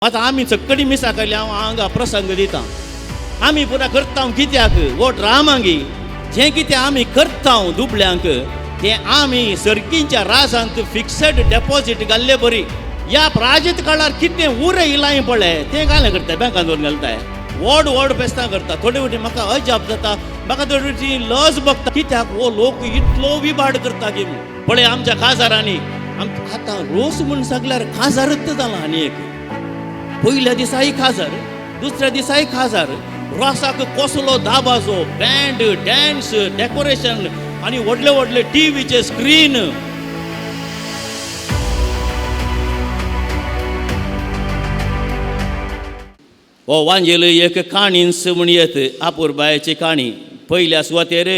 आतां आमी चक्कडी मिसा केली हांव हांगा प्रसंग दिता. आमी पुरा करता कित्याक हो ड्रामांगी जें कितें आमी करता दुबळ्यांक तें आमी सर्गींच्या राजांत फिक्सड डेपॉजीट घाल्ले बरी. ह्या प्राजीत काळार कितें उरे इलाय पळय तें घालें करता बँकान दवरून घालताय व्हड व्हड फेस्तां करता. थोडे फावटी म्हाका अजाप जाता, म्हाका थोडे फावटी लज बगता कित्याक हो लोक इतलो विबाड करता की म्हूण. पळय आमच्या काजारांनी आतां रोस म्हूण सगल्यार काजारच जाला. आनी एक पयल्या दिसाय खाजार, दुसऱ्या दिसाय खाजार, रोसाक कसलो दाबाजो, बँड, डॅन्स, डेकोरेशन आनी व्हडले व्हडले टिवीचे स्क्रीन. हो वांजेल एक काणींस म्हण येत आपुरबायेची काणी. पयल्या सुवातेर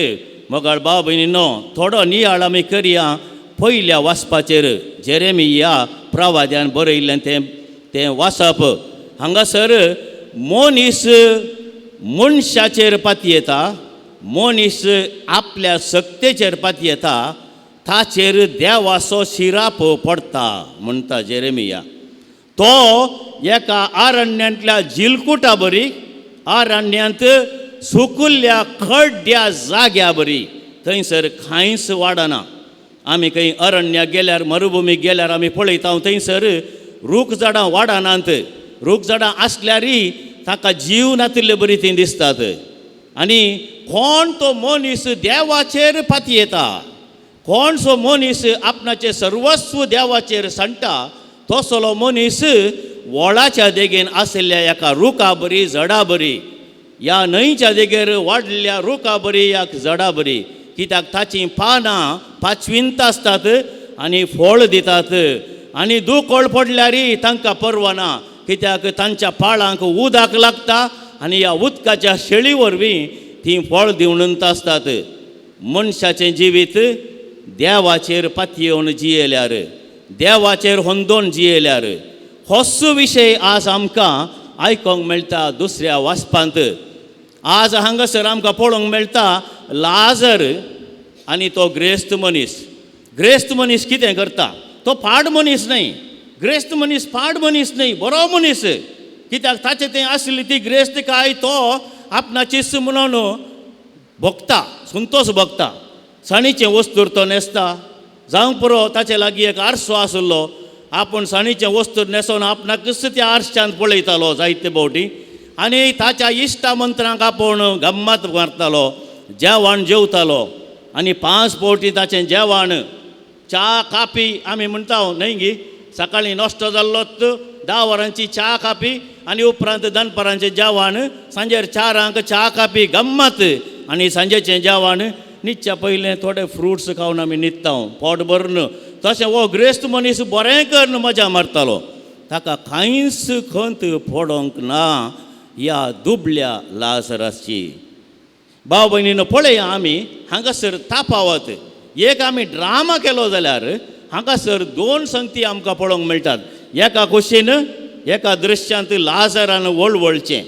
मोगाळ भाव भयणीनो थोडो नियाळ आमी करया पयल्या वाचपाचेर. जेरेमिया प्रवाद्यान बरयल्लें तें तें वाचप. हांगासर मनीस मनशाचेर पातयेता, मनीस आपल्या सक्तेचेर पातयेता, ताचेर देवाचो शिराप पडटा म्हणटा जेरेमिया. तो एका आरण्यांतल्या जिलकुटा बरी, आरण्यांत सुकुल्ल्या खड्ड्या जाग्या बरी, थंयसर कांयच वाडना. आमी खंय अरण्याक गेल्यार, मरुभुमीक गेल्यार आमी पळयता थंयसर रूख झाडां वाडनात. रूख झाडां आसल्यारय ताका जीव नातिल्ले बरी तीं दिसतात. आनी कोण तो मनीस देवाचेर पातयेता, कोण सो मनीस आपणाचें सर्वस्व देवाचेर सांडटा, तसलो मनीस व्हळाच्या देगेन आशिल्ल्या एका रुखा बरी, झडा बरी, ह्या न्हंयच्या देगेर वाडलेल्या रुखा बरी, ह्या झडा बरी. कित्याक ताचीं पानां पाचवींत आसतात आनी फळ दितात. आनी दुकळ पडल्यारय तांकां परवाना, कित्याक तांच्या पाळांक उदक लागता आनी ह्या उदकाच्या शेळी वरवीं तीं फळ दिवन आसतात. मनशाचें जिवीत देवाचेर पातयेवन जियेल्यार, देवाचेर होंदोन जियेल्यार, होच विशय आज आमकां आयकोंक मेळटा दुसऱ्या वाचपांत. आज हांगासर आमकां पळोवंक मेळटा लाजर आनी तो ग्रेस्त मनीस. ग्रेस्त मनीस कितें करता? तो पाड मनीस न्हय, ग्रेस्त मनीस पाड मनीस न्हय, बरो मनीस. कित्याक ताचें तें आसली ती ग्रेस्त काय तो आपणाचीच म्हणून भोगता, संतोश भोगता. साणीचें वस्तूर तो न्हेसता, जावंक पुरो ताचे लागीं एक आरसो आशिल्लो, आपूण साणीचें वस्तूर न्हेसोन आपणाकच त्या आरशांत पळयतालो जायते फावटी. आनी ताच्या इश्टा मंत्रांक आपूण गम्मत मारतालो, जेवण जेवतालो. आनी 5 फावटी ताचें जेवण, च्या कापी आमी म्हणटा न्हय गी, सकाळीं नश्टो जाल्लोच 10 वरांची च्या कापी आनी उपरांत दनपारांचें जेवण, सांजेर 4 च्या कापी गम्मत. आनी सांजेचें जेवण न्हिदच्या पयलें थोडे फ्रुट्स खावन आमी न्हिदता पोट भरून. तशें हो ग्रेस्त मनीस बरें करून मजा मारतालो, ताका कांयच खंत पडोंक ना ह्या दुबल्या लाजराची. भाव भयणीनो पळया आमी हांगासर तापावत एक आमी ड्रामा केलो जाल्यार हांगासर 2 संगती आमकां पळोवंक मेळटात. एका कुशीन एका दृश्यांत लाजरान वळवळचें,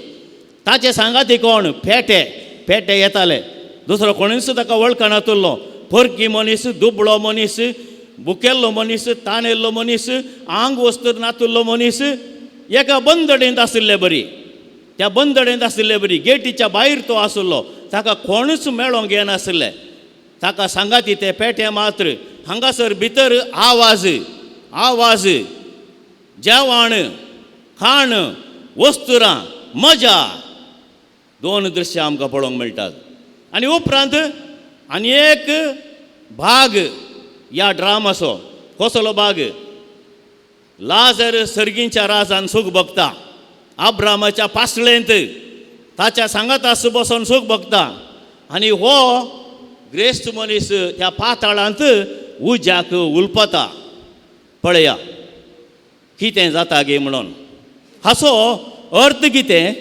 ताचे सांगाती कोण पेटे पेटे येताले, दुसरो कोणूच ताका वळखनातुल्लो. परकी मनीस, दुबळो मनीस, बुकेल्लो मनीस, ताणेल्लो मनीस, आंग वस्तूर नातुल्लो मनीस, एका बंदडेंत आशिल्ले बरी, त्या बंदडेंत आशिल्ले बरी गेटीच्या भायर तो आशिल्लो, ताका कोणूच मेळोंक येनाशिल्ले. ताका सांगाती ते पेटे मात्र. हांगासर भितर आवाज आवाज, जेवण, खाण, वस्तुरां, मजा, 2 दृश्यां आमकां पळोवंक मेळटात. आनी उपरांत आनी एक भाग ह्या ड्रामाचो. कसलो भाग? लाजर सर्गींच्या राजान सूख भोगता, आब्रामाच्या पासळेंत ताच्या सांगाता बसून सूख भोगता. आनी हो ग्रेस्त मनीस त्या पाताळांत उज्याक उलपता. पळया कितें जाता गे म्हणून. हाचो अर्थ कितें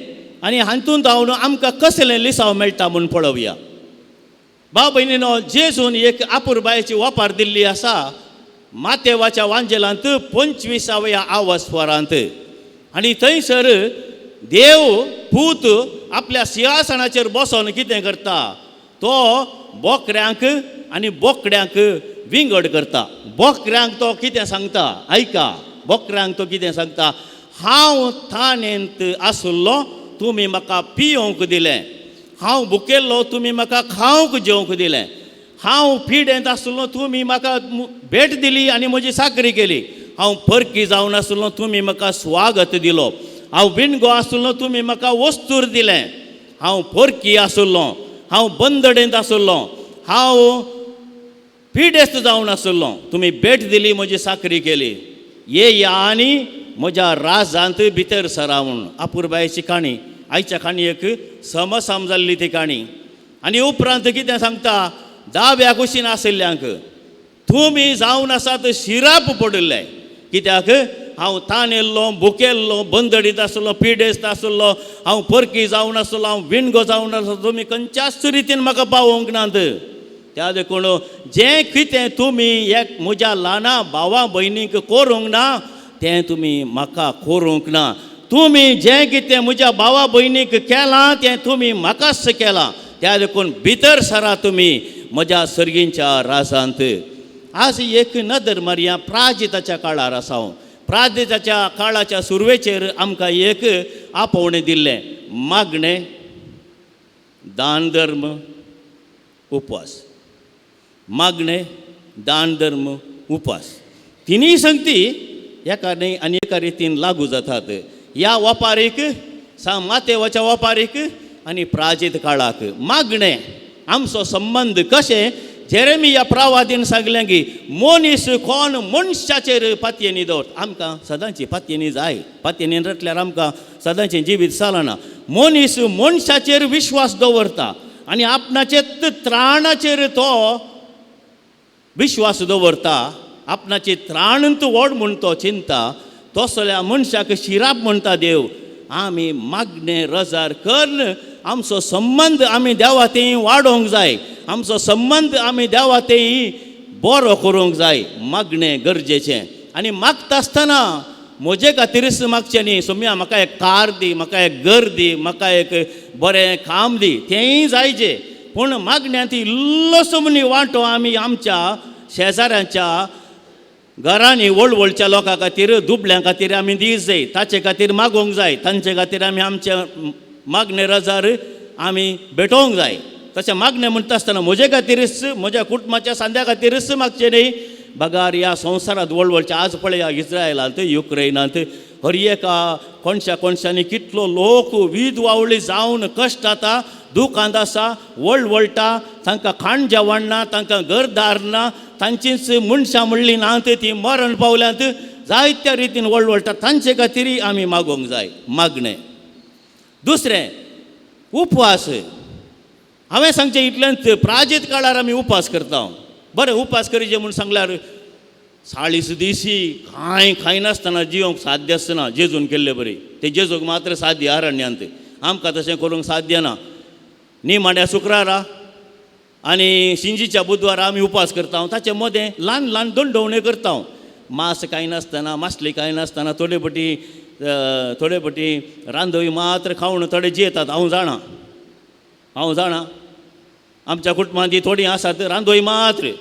आनी हातूंत जावन आमकां कसलें लिसांव मेळटा म्हूण पळोवया. भाव भयणीनो, जेजून एक आपुरबायेची वापर दिल्ली आसा मातेवाच्या वांजेलांत 25व्या आवस्वरांत. आनी थंयसर देव पूत आपल्या सिंहासनाचेर बसोन कितें करता? तो बोकड्यांक आनी बोकड्यांक विंगड करता. बोकड्यांक तो कितें सांगता? आयका, बोकड्यांक तो कितें सांगता? हांव तानेंत आसलो तुमी म्हाका पियोवंक दिलें, हांव भुकेल्लो तुमी म्हाका खावंक जेवंक दिलें, हांव पिडेंत आसलो तुमी म्हाका भेट दिली आनी म्हजी साकरी केली, हांव परकी जावन आसलो तुमी म्हाका स्वागत दिलो, हांव विणगो आसलो तुमी म्हाका वस्तूर दिलें, हांव परकी आसलो, हांव बंदडेंत आसलो, हांव पिडेस्त जावन आसलो, तुमी भेट दिली, म्हजी साकरी केली. येया आनी म्हज्या राजांत भितर सरा म्हूण. अपुरबायेची काणी, आयच्या काणयेक समसम जाल्ली ती काणी. आनी उपरांत कितें सांगता, दाव्या कुशीन आशिल्ल्यांक तुमी जावन आसात शिराप पडिल्ले, कित्याक हांव तानेल्लो, भुकेल्लो, बंदडीत आसलो, पिडेस्त आसलो, हांव परकी जावन आसलो, हांव विणगो जावन आसलो, तुमी खंयच्याच रितीन म्हाका पावोवंक नात. त्या देखून जें कितें तुमी एक म्हज्या ल्हाना भावा भयणीक करूंक ना तें तुमी म्हाका करूंक ना, तुमी जें कितें म्हज्या भावा भयणीक केलां तें तुमी म्हाकाच केलां. त्या देखून भितर सरा तुमी म्हज्या सर्गींच्या राजांत. आज एक नदर मारया प्राजिताच्या काळार आसा हांव. प्राजिताच्या काळाच्या सुरवेचेर आमकां एक आपोवणें दिल्लें, मागणें, दान धर्म, उपवास. मागणें, दान धर्म, उपवास, तिनूय संगती एका न्हय आनी एका रितीन लागू जातात. ह्या वपारीक, मातेवाच्या वपारीक आनी प्राजीत काळाक. मागणें आमचो संबंद कशें, जेरेमिया प्रवादीन सांगलें की मनीस कोण मनशाचेर पातयेनी दवर. आमकां सदांची पातयेनी जाय, पातयेनी रटल्यार आमकां सदांचें जिवीत चलना. मनीस मनशाचेर विश्वास दवरता आनी आपणाचे त्राणाचेर तो विश्वास दवरता, आपणाचे त्राणंत व्हड म्हूण तो चिंता. तसल्या मनशाक शिराप म्हणटा देव. आमी मागणें रजार करून आमचो संबंद आमी देवा तेय वाडोवंक जाय, आमचो संबंद आमी देवा तेय बरो करूंक जाय. मागणें गरजेचें. आनी मागता आसतना म्हजे खातीरच मागचें न्ही, सोम्या म्हाका एक कार दी, म्हाका एक घर दी, म्हाका एक बरें काम दी, तेंय जायचें. पूण मागण्यांत इल्लोसो म्हणी वांटो आमी आमच्या शेजाऱ्यांच्या घरांनी वळवळच्या लोकां खातीर, दुबल्यां खातीर आमी दीस जाय, ताचे खातीर मागोवंक जाय, तांचे खातीर आमी आमच्या मागणे रजार आमी भेटोवंक जाय. तशें मागणें म्हणटा आसतना म्हजे खातीरच, म्हज्या कुटुंबाच्या सांद्या खातीरच मागचें न्ही, बगार ह्या संवसारांत वळवळच्या. आज पळया इस्रायलांत, युक्रेनांत, हर एका कोणशा कोणशांनी कितलो लोक वीद वावळी जावन कश्ट जाता, दुकांत आसा, वळवळटा, तांकां खाण जेवण ना, तांकां घरदार ना, तांचीच मनशां म्हणलीं ना ती मरण पावल्यांत, जायत्या रितीन वळवळटा. तांचे खातीरय आमी मागोवंक जाय मागणें. दुसरें उपवास. हांवें सांगचें इतलेंच, प्राजीत काळार आमी उपास करता. बरें, उपास करीचे म्हूण सांगल्यार 40 दिसी कांय खायनासतना जिवंक साध्य आसना. जेजून केल्ले बरी ते जेजूक मात्र साध्य अरण्यांत, आमकां तशें करूंक साध्य ना. निमाण्या शुक्रारा आनी शिंजीच्या बुधवारा आमी उपास करता. ताचे मदें ल्हान ल्हान दंडवण्यो करता. मांस खायनासतना, मासली खायनासतना, थोडे पटी थोडे पटी रांदवी मात्र खावन थोडे जियेतात. हांव जाणा, हांव जाणा, आमच्या कुटुंबांत ती थोडीं आसात रांदोय मात्र.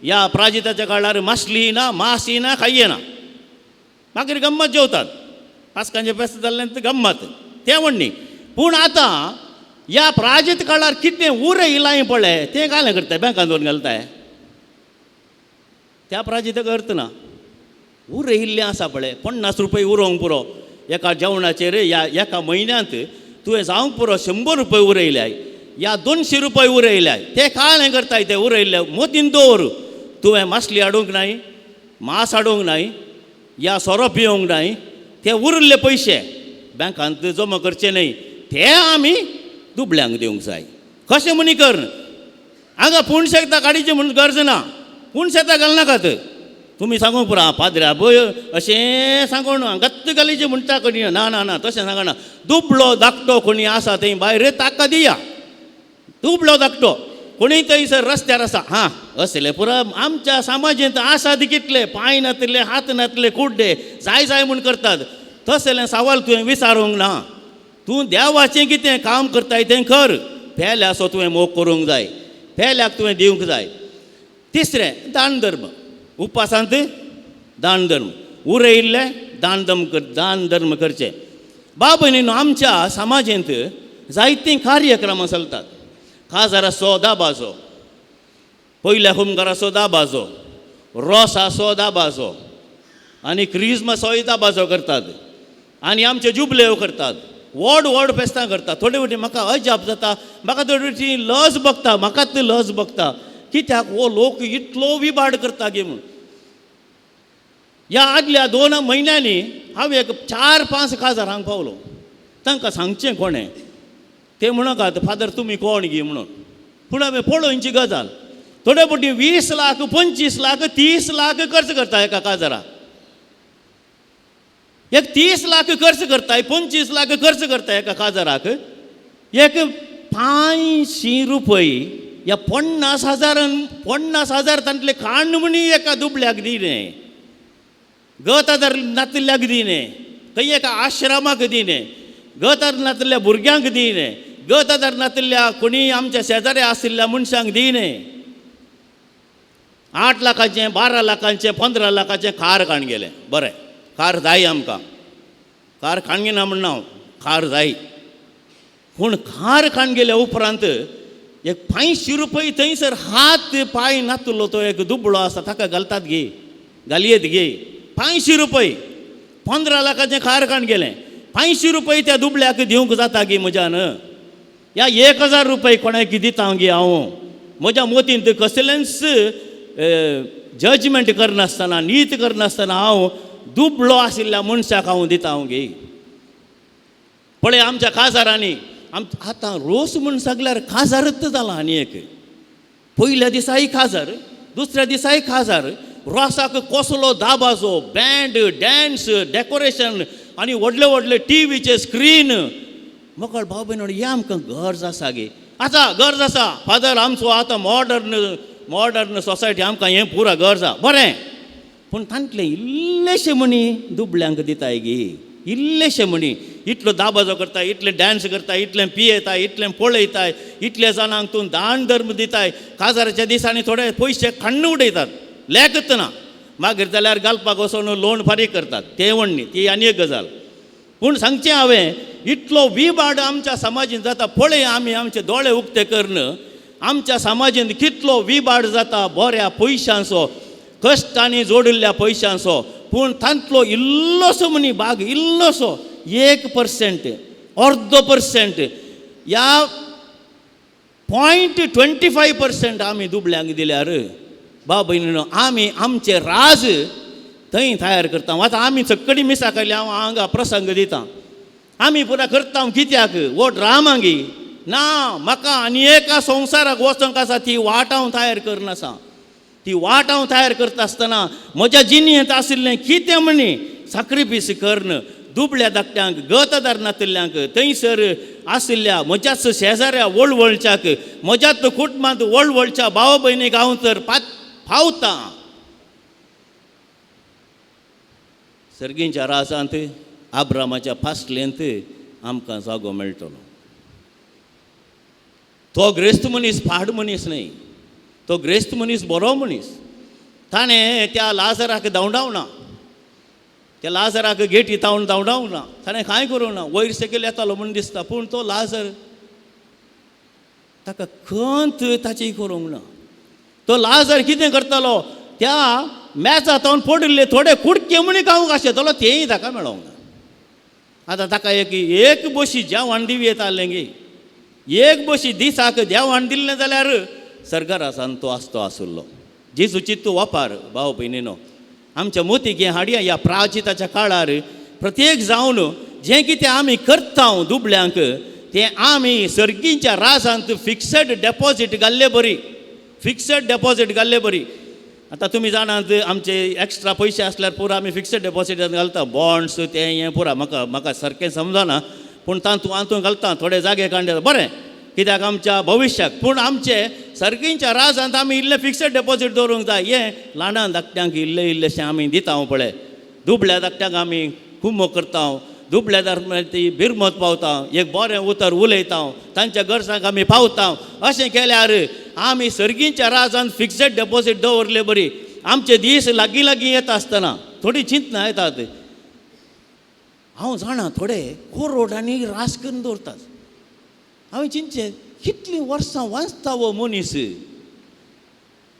ह्या प्राजिताच्या काळार मासली ना, मासी ना, खायये ना, मागीर गम्मत जेवतात. पास्कांचें फेस्त जाल्लें गम्मत तें म्हण न्ही. पूण आतां ह्या प्राजीत काळार कितें उरयलां पळय तें कालें करताय, बँकान दवरून घालताय. त्या प्राजिताक अर्थ ना. उरयिल्लें आसा पळय, 50 रुपये उरोवंक पुरो एका जेवणाचेर. ह्या एका म्हयन्यांत तुवें जावंक पुरो 100 रुपये उरयल्याय या 200 रुपये उरयल्याय, ते कालें करताय. ते उरयल्ले मोतीन दवर. तुवें मासली हाडूंक नाय, मास हाडूंक नाय, या सोरो पिवंक नाय, ते उरिल्ले पयशे बँकांत जमा करचे न्हय, ते आमी दुबल्यांक दिवंक जाय. कशें म्हणी कर, हांगा पूण शेकता काडीचें म्हूण गरज ना, पूण शेतां घालनाकात. तुमी सांगूंक पुरो पाद्र्या पळय अशें सांगून गत्त घालीचें म्हणटा कोणी. ना ना ना, तशें सांगना. दुबळो धाकटो कोणी आसा थंय भायर ताका दिया. दुबळो धाकटो कोणी थंयसर रस्त्यार आसा, हां असले पुरो आमच्या समाजेंत आसा ती कितले पांय नातले, हात नातले, कुड्डे जाय जाय म्हूण करतात. तसलें सवाल तुवें विचारूंक ना. तूं देवाचें कितें काम करताय तें कर. पेल्याचो तुवें मोग करूंक जाय, पेल्याक तुवें दिवंक जाय. तिसरें दान धर्म. उपासांत दान धर्म, उरयिल्लें दान दम कर, दान धर्म करचें. बाब भयणीनो, आमच्या समाजेंत जायतीं कार्यक्रमां चलतात. काजाराचो दाबाजो, पयल्या हुमगाराचो दाबाजो, रोसाचो दाबाजो आनी क्रिजमासोय दाबाजो करतात आनी आमचे जुबलेव करतात, व्हड व्हड फेस्तां करतात. थोडे फावटी म्हाका अजाप जाता, म्हाका थोडे फावटी लज बगता, म्हाकाच लज बगता, कित्याक हो लोक इतलो विबाड करता गे म्हूण. ह्या आदल्या 2 म्हयन्यांनी हांव एक 4-5 काजारांक पावलो. तांकां सांगचें कोणें, ते म्हणकात फादर तुमी कोण गी म्हणून. पूण हांवें पळोवची गजाल, थोडे फावटी 20 लाख 25 लाख 30 लाख खर्च करता एका काजाराक. एक 30 लाख खर्च करताय, 25 लाख खर्च करता एका काजाराक. एक 500 रुपये या 50,000, 50,000 तांतले खाण म्हणी एका दुबल्याक दिलें, गत आदार नातिल्ल्याक दिलें, खंय एका आश्रमाक दिलें, गत आदार नातिल्ल्या भुरग्यांक दिलें, गत आदार नातिल्ल्या कोणी आमच्या शेजारी आशिल्ल्या मनशांक दिलें. 8 लाखाचें, 12 लाखांचें, 15 लाखाचें कार काण गेलें. बरें, कार जाय आमकां, कार काण घेना म्हण हांव, कार जाय. पूण कार काण गेल्या उपरांत एक 500 रुपये थंयसर हात पांय नातलो तो एक दुबळो आसा ताका घालतात गे, घालयेत गे. 500 रुपये, 15 लाखाचें कार काण गेलें, 500 रुपये त्या दुबळ्याक दिवंक जाता गे म्हज्यान. ह्या 1000 रुपये कोणाक दिता गे हांव, म्हज्या मोतींत कसलेंच जजमेंट करनासतना, नीत करनासतना हांव दुबळो आशिल्ल्या मनशाक हांव दिता हांव गे. पळय आमच्या काजारांनी आतां रोस म्हूण सगल्यार काजारच जाला. आनी एक पयल्या दिसाय काजार, दुसऱ्या दिसाय काजार, रोसाक कसलो दाबाजो, बँड, डॅन्स, डेकोरेशन आनी व्हडले व्हडले टिवीचे स्क्रीन. मकळ भाव भयण, हें आमकां गरज आसा गे. आतां गरज आसा फादर, आमचो आतां मॉडर्न सोसायटी, आमकां हें पुरा गरज आसा. बरें, पूण तांतलें इल्लेशें म्हणी दुबळ्यांक दिताय गे, इल्लेशें म्हणी. इतलो दाबाजो करताय, इतलें डांस करताय, इतलें पियेताय, इतलें पळयताय, इतले जाणांक तूं दान धर्म दिताय. काजाराच्या दिसांनी थोडे पयशे खाण्ण उडयतात, लेखत ना. मागीर जाल्यार घालपाक वचून लोन फारीक करतात, ते वण्णी ती आनी एक गजाल. पूण सांगचें हांवें, इतलो विबाड आमच्या समाजीन जाता. पळय आमी आमचे दोळे उक्ते करून आमच्या समाजीन कितलो विबाड जाता बऱ्या पयशांचो, कश्टांनी जोडिल्ल्या पयशांचो. पूण तांतलो इल्लोसो म्हणी भाग, इल्लोसो 1%, अर्दो पर्सेंट या 0.25% आमी दुबल्यांक दिल्यार बाब भयणीनो, आमी आमचे राज थंय तयार करता. आतां आमी चक्कडी मिसा खायली, हांव हांगा प्रसंग दिता, आमी पुरा करता कित्याक हो ड्रामा गी ना. म्हाका आनी एका संवसाराक वचोंक आसा, ती वाट हांव तयार करून आसा. ती वाट हांव तयार करता आसतना म्हज्या जिणेंत आशिल्लें कितें म्हणी साक्रिफीस करून दुबळ्या धाकट्यांक, गतदार नातिल्ल्यांक, थंयसर आशिल्ल्या म्हज्याच शेजाऱ्या वळवळच्याक, म्हज्याच कुटुंबांत वळवळच्या भाव भयणीक हांव तर पावतां. सर्गींच्या राजांत आब्रामाच्या फासलेंत आमकां जागो मेळटलो. तो ग्रेस्त मनीस फाड मनीस न्हय, तो ग्रेस्त मनीस बरो मनीस. ताणें त्या लाजराक धांवडावना, त्या लाजराक गेटी तावन धांवडावना, ताणें कांय करूंक ना. वयर सकयल येतालो म्हूण दिसता, पूण तो लाजर ताका खंत ताची करूंक ना. तो लाजर कितें करतालो, त्या मॅचा तावन पडिल्ले थोडे कुडके म्हणी खावंक आशेतालो, तेंय ताका मेळोंक ना. आतां ताका एक एक बशी जेवण दिवं येतालें गे, एक बशी दिसाक जेवण दिल्लें जाल्यार सरकारासान तो आसतो आसुल्लो. जेजूची तूं वापार भाव भयणीनो, आमच्या मोतीक हें हाडया. ह्या प्राचिताच्या काळार प्रत्येक जावन जें कितें आमी करता दुबल्यांक, तें आमी सर्गींच्या राजांत फिक्सड डेपॉजीट घाल्ले बरी, फिक्सड डेपॉजीट घाल्ले बरी. आतां तुमी जाणात आमचे एक्स्ट्रा पयशे आसल्यार पुरा आमी फिक्सड डेपॉजिटान घालता, बॉन्ड्स तें हें पुरा. म्हाका म्हाका सारकें समजना, पूण तातूंत हातूंत घालता थोडे जागे काडले बरें, कित्याक आमच्या भविश्याक. पूण आमचे सर्गींच्या राजांत आमी इल्लें फिक्सड डेपॉजीट दवरूंक जाय. हें ल्हाना धाकट्यांक इल्लें इल्लेशें आमी दिता पळय, दुबळ्या धाकट्यांक आमी कुमो करता, दुबळ्या धाकट्यांक ती बिरमत पावता, एक बरें उतर उलयता, तांच्या गरजांक आमी पावता. अशें केल्यार आमी सर्गींच्या राजांत फिक्सड डेपॉजीट दवरले बरी. आमचे दीस लागीं लागीं येता आसतना थोडी चिंतना येतात. हांव जाणा थोडे कोरोडांनी रास करून दवरतात. हांवें चिंतचें कितलीं वर्सां वाचता हो मनीस,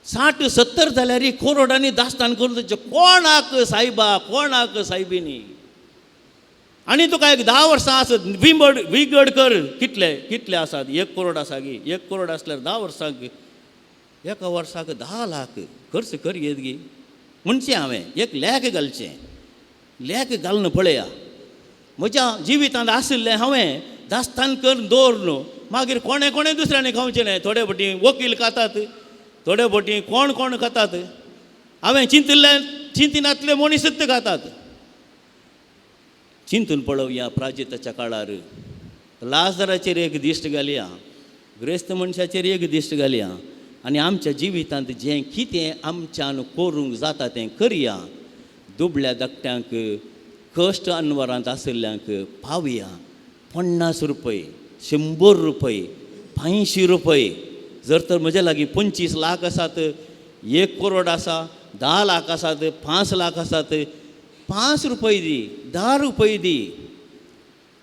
60-70 जाल्यार कोरोडांनी दास्तान करून दवरचें. कोणाक सायबा, कोणाक सायबिनी. आनी तुका एक 10 वर्सां आसत विंबड विगड कर, कितले कितले आसात, 1 करोड आसा गी, 1 करोड आसल्यार 10 वर्सांक, एका वर्साक 10 लाख खर्च कर येत गी. म्हणचें हांवें एक लेख घालचें, लेख घालून पळया म्हज्या जिवितांत आशिल्लें हांवें दास्तान करून दवर न्हू, मागीर कोणें कोणें दुसऱ्यांनी खावचें न्हय. थोडे भटी वकील खातात, थोडे भटी कोण कोण खातात, हांवें चिंतिल्लें चिंतिनातले मनीसच खातात. चिंतून पळोवया प्राजिताच्या काळार लाजराचेर एक दिश्ट घालया, ग्रेस्त मनशाचेर एक दिश्ट घालया आनी आमच्या जिवितांत जें कितें आमच्यान करूंक जाता तें करया. दुबळ्या धाकट्यांक, कश्ट अनवरांत आशिल्ल्यांक पावया. 50 रुपये, 100 रुपये, 500 रुपये. जर तर म्हज्या लागीं 25 लाख आसात, 1 करोड आसा, 10 लाख आसात, 5 लाख आसात, 5 रुपये दी, 10 रुपये दी.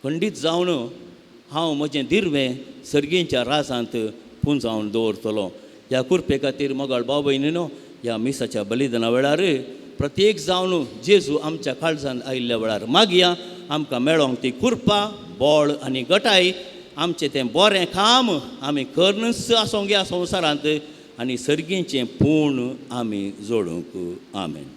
खंडीत जावन हांव म्हजें दिर्वें सर्गींच्या राजांत पुंजावन दवरतलो. ह्या कुरपे खातीर मोगाळ भाव भयणीनो, ह्या मिसाच्या बलिदाना वेळार प्रत्येक जावन जेजू आमच्या काळजान आयिल्ल्या वेळार मागया आमकां मेळोंक ती कुरपा, बळ आनी गटाय. आमचें तें बरें काम आमी करनच आसोंक ह्या संवसारांत आनी सर्गींचें पूण आमी जोडूंक. आमेन.